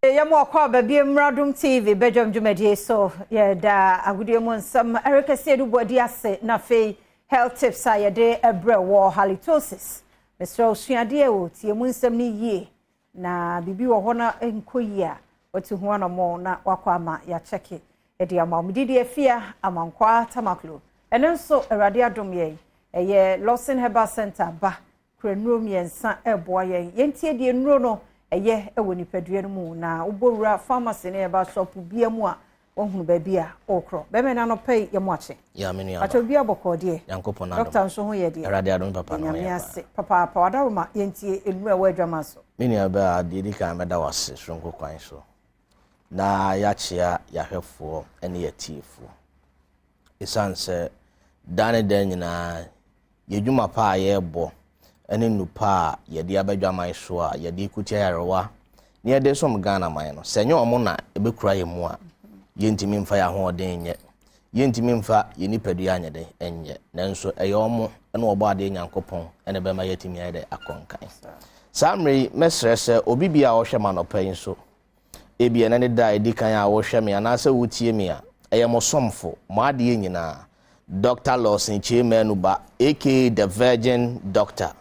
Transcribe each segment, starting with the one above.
Yɛma ɔkɔ aba bie mmra Adom TV badwam dwumadie so. Yɛda agodie mu nsɛm ɛrekɛseɛ no bɔadi ase na afei health tips a yɛde ɛbrɛ wɔ halitosis. Mesrɛ wo suadeɛ o, tie mu nsɛm no yie na biribi wɔ hɔ na nkɔ yie a watu ho anammɔn na wakɔ ama yɛakyɛke ɛde ama wo. Medidi Afia Amankwaa Tamaklo. Ɛno nso Awurade adom yɛn ɛyɛ Lawson Herbal Center ba kura nnuro mmiɛnsa reboa yɛn. Yɛntie deɛ nnuro no ɛyɛ wɔ nipadua no mu na wobɔ wura pharmacy ne herbal shop bia mu a wahunu baabi a wokorɔ. Bɛmɛ no anɔpa yi yɛ mo akye. Ya me nua ba. Pakyɛ obi abɔkɔɔ deɛ. Nyankopɔn adom. Doctor nso ho yɛ deɛ. Awurade adom papa no ho yɛ Nyame paa. ase papaapa. Wadaroma yɛntie nnuro a ɛwɔ adwaman so. Me nua ba, deɛ ɛdi kan mɛda wo ase soronko kwan so na yɛakyea yɛahwɛfoɔ ne yɛatiefoɔ. Ɛsiane sɛ da ne da nyinaa yɛn dwuma pa a yɛrebɔ ne nnupa a yɛde aba dwaman so a yɛde kutia yarewa na yɛde som Ghana man no, sɛ ɛnyɛ wɔn na ɛbɛkura yɛn mu a, yɛntumi mfa yɛn ahoɔden nyɛ, yɛntumi mfa yɛn nipadua anyɛ dɛn nyɛ. Nanso ɛyɛ wɔn ne wɔbɔ adeɛ Nyankopɔn na ɛbɛma yɛatumi ayɛ dɛn akɔ nkan. Saa mmerɛ yi, mɛsrɛ sɛ obi bi a ɔhwɛ ma anɔpa yi nso, Ebia ɛnnɛ ne da a edi kan a worehwɛ me anaasɛ woretie me a, ɛyɛ mo somfo, mo adeɛ nyinaa, Dɔkta Lawson Kyei Manu Ba, aka The Virgin Doctor.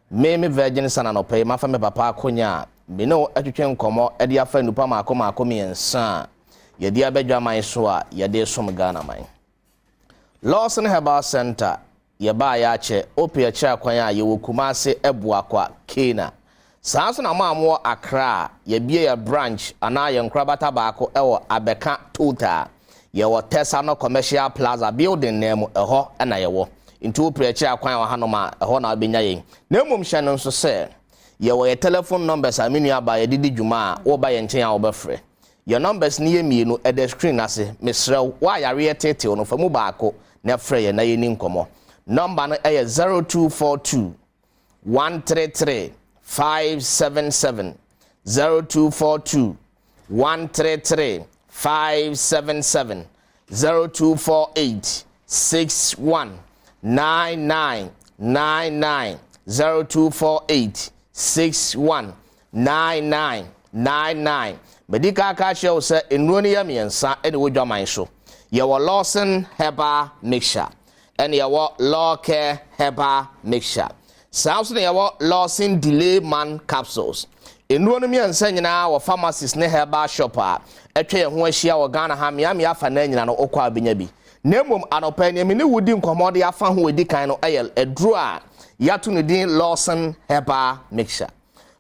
Me, me Virgin Son anɔpa yi, mafa me papa akonya a me ne wo atwetwe nkɔmmɔ de afa nnupa mmaako mmaako mmiɛnsa a yɛde aba dwaman so a yɛde resom Ghana man. Lawson Herbal Centre, Yɛbaeɛ akyɛ, Ope akyiri akwan a yɛwɔ Kumase, Abuakwa, Kena. Saa nso na mo a mowɔ Accra a, yɛabue yɛn branch anaa yɛn nkorabata baako wɔ Abɛka Total. Yɛwɔ Tesano Commercial Plaza building no mu, ɛhɔ na yɛwɔ. Nti wopɛ akyiri akwan wɔ hanom a, ɛhɔ na wobɛnya yɛn. Na mmom hyɛ no nso sɛ, yɛwɔ yɛn telephone numbers a me nuabaa yɛde di dwuma a, woreba yɛn nkyɛn a wobɛfrɛ. Yɛn numbers no yɛ mmienu, ɛda screen no ase. Mesrɛ wo, wo a yareɛ teetee no, fa mu baako na frɛ yɛn na yɛnni nkɔmmɔ. Number no yɛ 0242 133 577, 0242 133 577, 0248 61 99 99, 0248 61 9999 Madi kan aka akyerɛ wo sɛ nnuro no yɛ mmiɛnsa na ɛwɔ dwaman so. Yɛwɔ Lawson Herbal Mixture, ɛna yɛwɔ Lawcare Herbal Mixture. Saa nso na yɛwɔ Lawson Delay Man Capsules. Nnuro no mmiɛnsa nyinaa wɔ pharmacies ne herbal shop a atwa yɛn ho ahyia wɔ Ghana ha mmeammea afanaa nyinaa no wokɔ a wobɛnya bi. Na mmom anɔpa yi nea me ne wo di nkɔmmɔ de afa ho edi kan no yɛ aduro a yɛato ne din Lawson Herbal Mixture.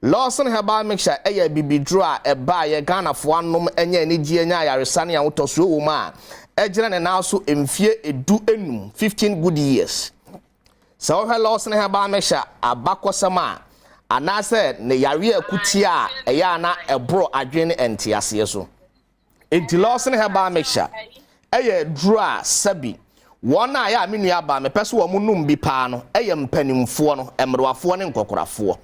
Lawson Herbal Mixture yɛ abibiduro a ɛbaeɛ Ghanafoɔ anom anya anigyeɛ anya ayaresa ne ahotɔsoɔ wɔ mu a agyina ne nan so mfeɛ 15, 15 good years. Sɛ wohwɛ Lawson Herbal Mixture abakɔsɛm a anaasɛ ne yareɛ akutia a ɛyɛ a na ɛboro adwene ne nteaseɛ so. Enti Lawson Herbal Mixture yɛ aduro a sɛbi wɔn a ɛyɛ a me nua baa mepɛ sɛ wɔn nom bi paa no yɛ mpanimfoɔ no, mmerewafoɔ ne nkɔkorafoɔ.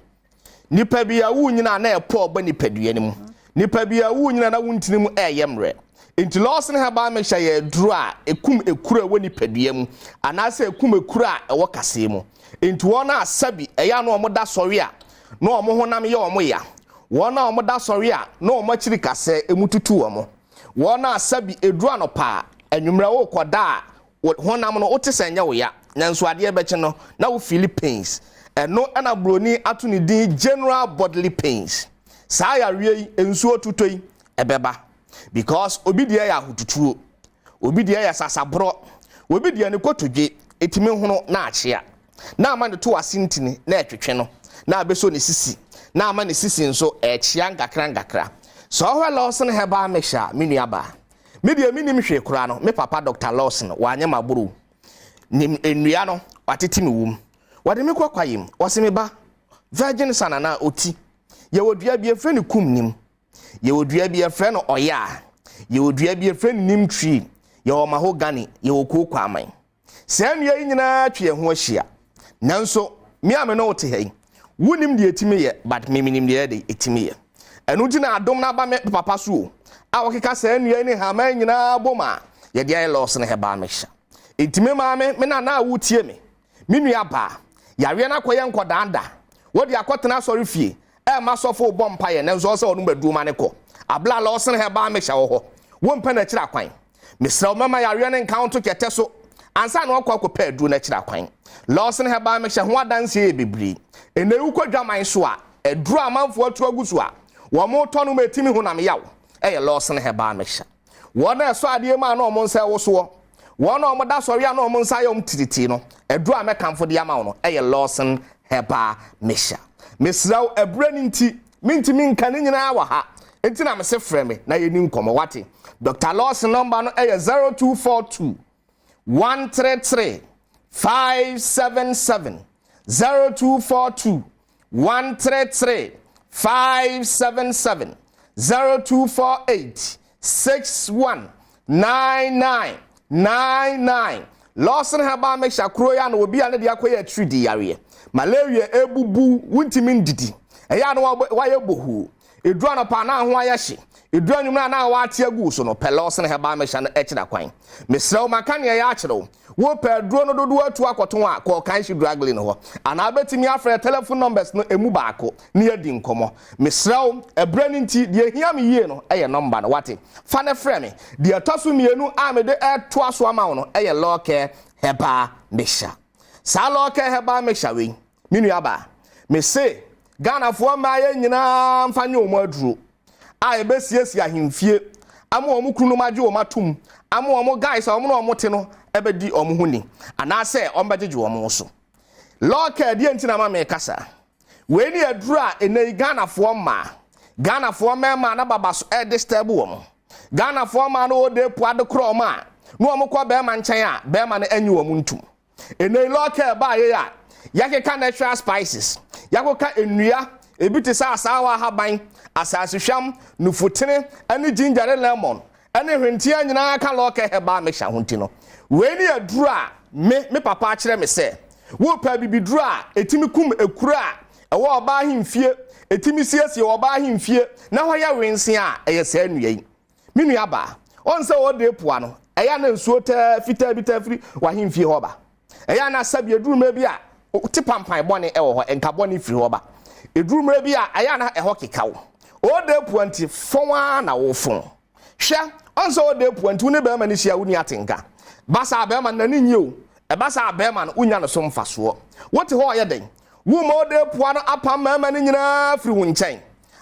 Nipa bi a wonyina a na ɛpɔ ɔba nipadua no mu. Nipa bi a wonyina na wontini mu ɛyɛ mmerɛ. Enti Lawson Herbal Mixture yɛ aduro a ɛkum ekuro a ɛwɔ nipadua mu anaasɛ ɛkum ekuro a ɛwɔ kaseɛ mu. Enti wɔn a sɛbi ɛyɛ a na wɔn da sɔre a na wɔn honam yɛ wɔn ya, wɔn a wɔda sɔre a na wɔn akyiri kasɛɛ emu tutu wɔn, wɔn a sɛbi eduru anɔpa a, anwummerɛ worekɔda a, wo honam no wote sɛ ɛnyɛ wo ya, nanso adeɛ bɛkye no na wo feeli pains. Ɛno na buroni ato ne din general bodily pains. Saa yareɛ yi, nsuo tutɔ yi, ɛbɛba. Because obi deɛ yɛ ahotutuo, obi deɛ yɛ sasaborɔ, obi deɛ ne kotodwe ɛtumi hono na akyea, na ama ne to ase ntini na ɛtwetwe no, na abɛsɔ ne sisi, na ama ne sisi nso ɛkyea nkakra nkakra. Sɛ ɔhwɛ Lawson Herbal Mixture a, me nua baa, me deɛ mennim hwee koraa no, me papa Doctor Lawson, wanyɛ m'aboro Ne nnua no, watete me wom. Wɔde me kɔ kwaeɛ mu, ɔse me ba, virgin son anaa oti, yɛwɔ dua bi yɛfrɛ no kum nim. Yɛwɔ dua bi yɛfrɛ no ɔyaa. Yɛwɔ dua bi yɛfrɛ no neem tree. Yɛwɔ mahogany. Yɛwɔ kooko aman. Saa nnua yi nyinaa atwa yɛn ho ahyia. Nanso me a me ne wo te ha yi, wonnim deɛ ɛtumi yɛ but me menim deɛ ɛde ɛtumi yɛ. Ɛno nti na adom no aba me papa so o, a wɔkeka saa nnua yi ne nhaman nyinaa bom a yɛde ayɛ Lawson Herbal Mixture. Enti me maame, me nana a wotie me, Me nua baa, yareɛ no akɔyɛ nkɔdaa da. Wode akɔtena asɔre fie. Ɛma sɔfo bɔ mpaeɛ nanso ɔsɛ ɔnom aduro ma ne kɔ. Abla Lawson Herbal Mixture wɔ hɔ. Wompɛ n'akyiri akwan. Mesrɛ wo mɛma yareɛ no nka wo nto kɛtɛ so ansa na wakɔ akɔpɛ aduro no akyiri akwan. Lawson Herbal Mixture ho adanseɛ yɛ bebree. Ɛnnɛ yi wokɔ dwaman so a, aduro a amanfoɔ atu agu so a wɔtɔ nom a ɛtumi honam yaw yɛ Lawson Herbal Mixture. Wɔn a ɛsɔ adeɛ mu a na wɔn nsa ɛwosoɔ, wɔn a wɔda sɔre a na wɔn nsa ayɛ wɔn tititi no, aduro a mɛkamfo de ama wo no yɛ Lawson Herbal Mixture. Mesrɛ wo, ɛberɛ no nti, mentumi nka ne nyinaa wɔ ha, nti na mese frɛ me na yɛni nkɔmmɔ, wate? Dr. Lawson nɔmba no yɛ 0242 133 577, 0242 133 577, 0248 61 99 99. Lawson Herbal Mixture kuro yi a na obi a ne de akɔyɛ atiridi yareɛ, malaria ebubu, wontumi ndidi, ɛyɛ a na wayɛ bohuu, eduru anɔpa na ho ayɛ hye, eduru anwummerɛ a na wate agu so no, pɛ Lawson Herbal Mixture no akyira kwan. Mesrɛ wo, maka nea ɛyɛ akyerɛ wo. Wopɛ aduro no dodoɔ atu akɔtɔn a, kɔ Kanshi Drug Lane hɔ anaa bɛtumi afrɛ telephone numbers no emu baako na yɛadi nkɔmmɔ. Mesrɛ wo, ɛberɛ no nti, deɛ ɛhia me yie no yɛ nɔmba no, wate? Fa no frɛ me. Deɛ ɛtɔ so mmienu a mede retoa so ama wo no yɛ Lawcare Herbal Mixture. Saa Lawcare Herbal Mixture wei, me nuabaa, mese Ghanafoɔ mmaa yɛn nyinaa mfa nyɛ wɔn aduro a ɛbɛsiesie ahemfie ama wɔn kununom agye wɔn atom, ama wɔn guys a wɔn ne wɔn te no bɛdi wɔn ho ni, anaasɛ wɔbɛgyegye wɔn so. Lawcare, deɛ nti na ma mekasa? Wei ne aduro a ɛnɛ yi Ghanafoɔ mmaa, Ghanafoɔ mmarima na baba so ɛredisturb wɔn. Ghanafoɔ mmaa no wɔde po ade korɔ wɔn a, na wɔn kɔ bɛrima nkyɛn a, bɛrima no anyi wɔn ntum. Ɛnɛ yi Lawcare baayɛ a, yɛakeka natural spices, yɛakɔka nnua, ebi te sɛ asaawa ahaban, asasehwam, nufutene, ne ginger ne lemon, ne hwentea nyinaa ka Lawcare Herbal Mixture ho nti no, wei ne aduro a me, me papa akyerɛ me sɛ, wopɛ abibiduro a ɛtumi kum ekuro a ɛwɔ ɔbaa ahemfie, ɛtumi siesie ɔbaa ahemfie na hɔ yɛ wense a, ɛyɛ saa nnua yi. Me nua baa, ɔn sɛ ɔde poa no, ɛyɛ na nsuo taa fitaa bi taa firi w'ahemfie hɔ ba. Ɛyɛ na sɛbi eduru mmerɛ bi a te pampan bɔne ɛwɔ hɔ, nka bɔne firi hɔ ba. Eduru mmerɛ bi a ɛyɛ na ɛhɔ keka wo. Ɔde poa nti fɔn ara na wofɔn. Hwɛ, ɔn sɛ ɔde poa nti wo ne bɛrima no hyia wo ni atenka. Ba saa bɛrima no n'ani nye o. Ɛba saa bɛrima no wonya ne so mfasoɔ. Wote hɔ ɔyɛ dɛn? Wo ma ɔde poa no apam mmarima no nyinaa firi wo nkyɛn.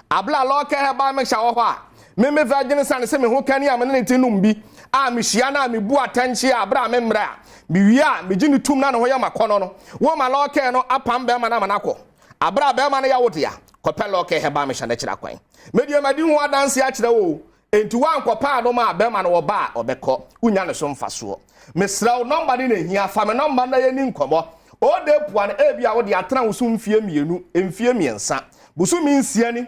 Abla Lawcare Herbal Mixture wɔ hɔ a, me me virgin sane sɛ me ho kani a me ne ne te nom bi a mehyia no a mebu atɛnkyea a berɛ a me mmerɛ a mewie a megye no tum na ne ho yɛ makɔnɔ no. Wo ma Lawcare no apam bɛrima no ama no akɔ. Aberɛ a bɛrima no yɛ wo dea, kɔpɛ Lawcare Herbal Mixture no akyiri akwan. Me deɛ madi ho adanseɛ akyerɛ wo o. Enti woankɔpɛ anom a bɛrima no ɔba a ɔbɛkɔ. Wonya ne so mfasoɔ. Mesrɛ wo, nɔmba no na ɛhia. Fa me nɔmba no na yɛnni nkɔmmɔ. Ode pua no, ebia wode atena wo so mfeɛ mmienu, mfeɛ mmiɛnsa, bosome nsia ni.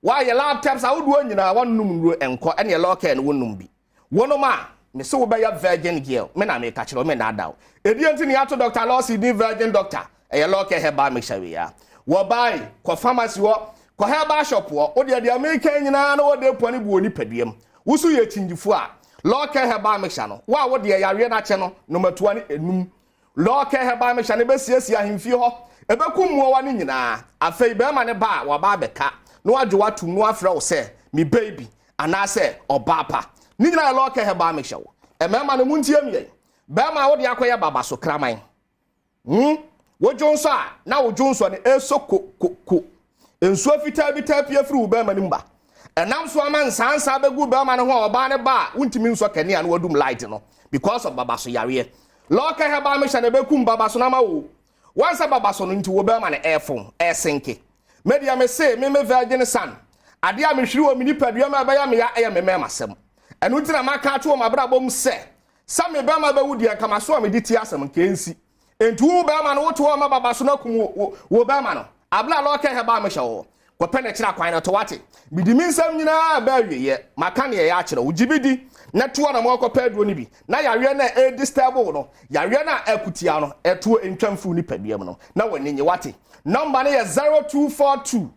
Woayɛ lab tests ahodoɔ nyinaa, woanom nnuro, ɛnkɔ. Ɛnneɛ Lawcare no wonnom bi. Wonom a, mese wobɛyɛ virgin girl. Me na meka kyerɛ wo, mennaadaa wo. Ɛdeɛn nti na yɛato Doctor Lawson din virgin doctor? Ɛyɛ Lawcare herbal mixture wei ara. Wɔbae, kɔ pharmacy hɔ, kɔ herbal shop hɔ. Wo deɛ deɛ meka yi nyinaa na wɔde pua no bu wɔ nipadua mu. Wo so yɛ kyingyifoɔ a, Lawcare herbal mixture no, wo a wo deɛ yareɛ no akyɛ no, nom atuo ne enum. Lawcare herbal mixture no bɛsiesie ahemfie hɔ, ɛbɛkum mmoawa no nyinaa. Afei barima no ba a, waba abɛka na wadwo wo atom na wafrɛ wo sɛ me baby anaasɛ ɔbaa pa. Ne nyinaa yɛ Lawcare herbal mixture wo. Mmarima no montie me yɛn. Barima a wode akɔyɛ baba so kraman. Hmm? Wo dwonsɔ a, na wo dwonsɔ no ɛsɔ ko ko ko. Nsuo fitaa bi taa pue firi wo bɛrima no mu ba. Ɛnam so ama nsaansaa bɛgu bɛrima no ho a ɔbaa no ba a, wontumi nsɔ kanea na wadum light no because of babaso yareɛ. Lɔɔkɛ herbal mixture na ɛbɛkum babaso no ama wo. Wansa babaso no nti wo bɛrima no ɛɛfon, ɛɛsenke. Me deɛ me se, me me virgin son, adeɛ a mehwiri wɔ me nipadua mu a ɛbɛyɛ me ya ɛyɛ me mmarima sɛm. Ɛno nti na maka ato wɔ m'abrabɔ mu sɛ, Sɛ me bɛrima bɛwu deɛ, nka m'aso a mede tie asɛm nka ɛnsi. Enti wo bɛrima no, woto hɔ ma baba so no akum wo, wo bɛrima no. Abla lɔɔkɛ hɛbaa mehyɛ wo. Kɔpɛ no kyerɛ akwan no to wate. Mede me nsɛm nyinaa ɛbɛ awieɛ. Maka neɛ ɛyɛ akyerɛ wo. Gye me di na tu anamɔn kɔpɛ aduro no bi. Na yareɛ no a ɛredisturb wo no, yareɛ no a ɛko tia no, ɛtoɔ ntwa mfiri wo nipadua mu no, na w'ani nye wate. Nɔmba no yɛ 0242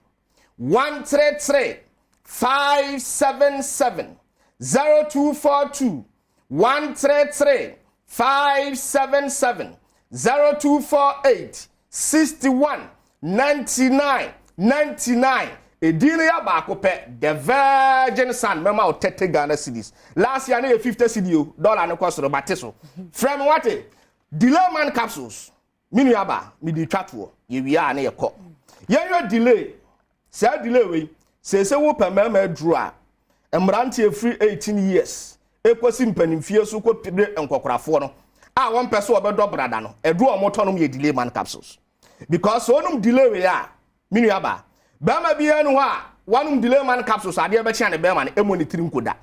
133 577 0242 133 577 0248 61 99 99. Edin no yɛ baako pɛ, The Virgin Son. Mɛma wo 30 Ghana cedis. Last year no yɛ 50 cedi o, dollar no kɔ soro, bate so. Frɛ me wate. Delay Man capsules. Me nua ba, mede twa toɔ. Yɛwie a ne yɛkɔ. Yɛnyɛ delay. Saa delay wei, sɛsɛ wopɛ mmarima aduro a, mmeranteɛ firi 18 years ɛkɔsi mpanimfie so kɔpire nkɔkorafoɔ no a wɔmpɛ so wɔbɛdɔ brada no, aduro a wɔtɔ nom yɛ Delay Man capsules. Because sɛ wɔnom delay wei a, me nua ba, bɛrima biara no hɔ a wɔnom Delay Man capsules, adeɛ bɛkyea ne bɛrima no ɛmmɔ ne tiri nkoda.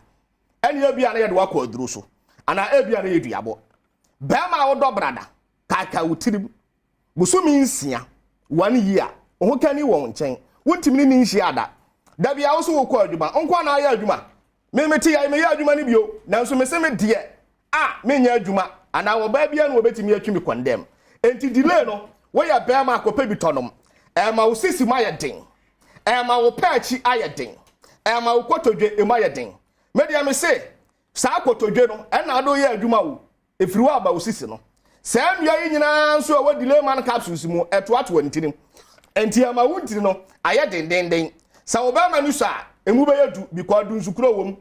Ɛne ebia no yɛde wakɔ aduro so anaa ebia no yɛ duabɔ. Bɛrima a wodɔ brada, kaaka wo tirim bosome 6, one year, wo ho kani wɔ wo nkyɛn, wontumi ne ne nhyia ada dabi a wo so wokɔ adwuma nko na ayɛ adwuma. Me mete yɛ meyɛ adwuma no bio, nanso me se me deɛ a menyɛ adwuma anaa wɔbaa bia no wɔbɛtumi atwi me kɔndɛm. Enti delay no, woyɛ bɛrima akɔpɛ bi tɔnom. Ɛma wo sisi mu ayɛ den, ɛma wo pɛɛkyi ayɛ den, ɛma wo kotodwe emu ayɛ den. Me deɛ me se saa kotodwe no ɛna ade yɛ adwuma wo ɛfiri hɔ aba wo sisi no. Saa nnua yi nyinaa nso a ɛwɔ Delay Man capsules mu ɛtoatoa ntirim, nti ɛma wo ntiri no ayɛ dendenden. Sɛ wo bɛrima no so a, emu bɛyɛ du because dunsukuro wɔ mu.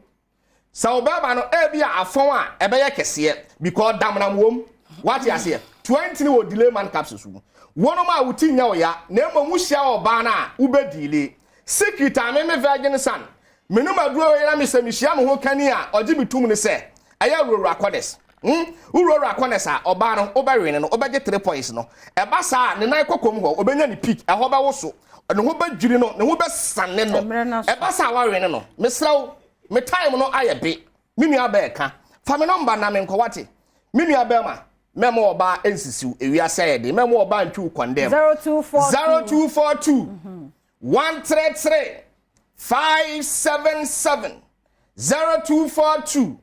Sɛ wo bɛrima no ebi a afɔn a, ɛbɛyɛ kɛseɛ because damnam wɔ mu. Wate aseɛ? 20 wɔ Delay Man capsules mu. Wɔnom a wo ti nya wo ya na mmom wohyia ɔbaa no a wobɛdelay. Secret a me Virgin Son menum aduro yi na mesɛ mehyia me ho kani a ɔgye me tum ne sɛ ɛyɛ wurowura corners. Wurowura corners a, ɔbaa no wobɛwene no, wobɛgye 3 points no. Ɛba saa ne nan kɔkɔm hɔ, wobɛnya ne peak, ɛhɔ bɛwo so, ne ho bɛdwiri no, ne ho bɛsane no. Ɛba saa wawene no. Mesrɛ wo, me time no ayɛ be. Me nua bɛɛka fa me number na me nkɔ wate. Me nua bɛrima, mɛma ɔbaa nsisiw ewiase ayɛ den, mɛma ɔbaa ntwiw kɔndɛm. 0242. 0242 133 577, 0242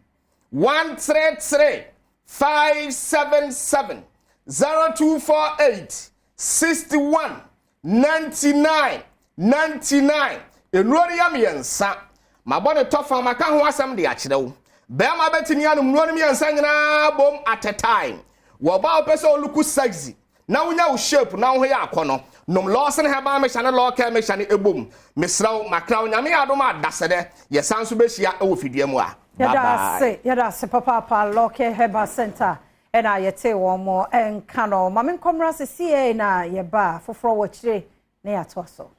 133 577, 0248 61 99 99. Nnuro no yɛ 3. Mabɔ ne tɔfa, maka ho asɛm de akyerɛ wo. Bɛrima bɛtumi anom nnuro no 3 nyinaa bom at a time. Wɔba a wopɛ sɛ olook sexy na wonya wo shape na wo ho yɛ akɔ no, nom Lawson Herbal Mixture ne Law Care Mixture ne ebom. Mesrɛ wo, makra wo. Nyame adom a, dasɛdɛ yɛsan so bɛhyia wɔ fidua mu a. Yɛda ase, yɛda ase papaapa. Law Care Herbal Center ɛna yɛte wɔn mo nka no. Maame nkɔmra sisi na yɛba foforɔ wɔ akyire na yɛatoa so.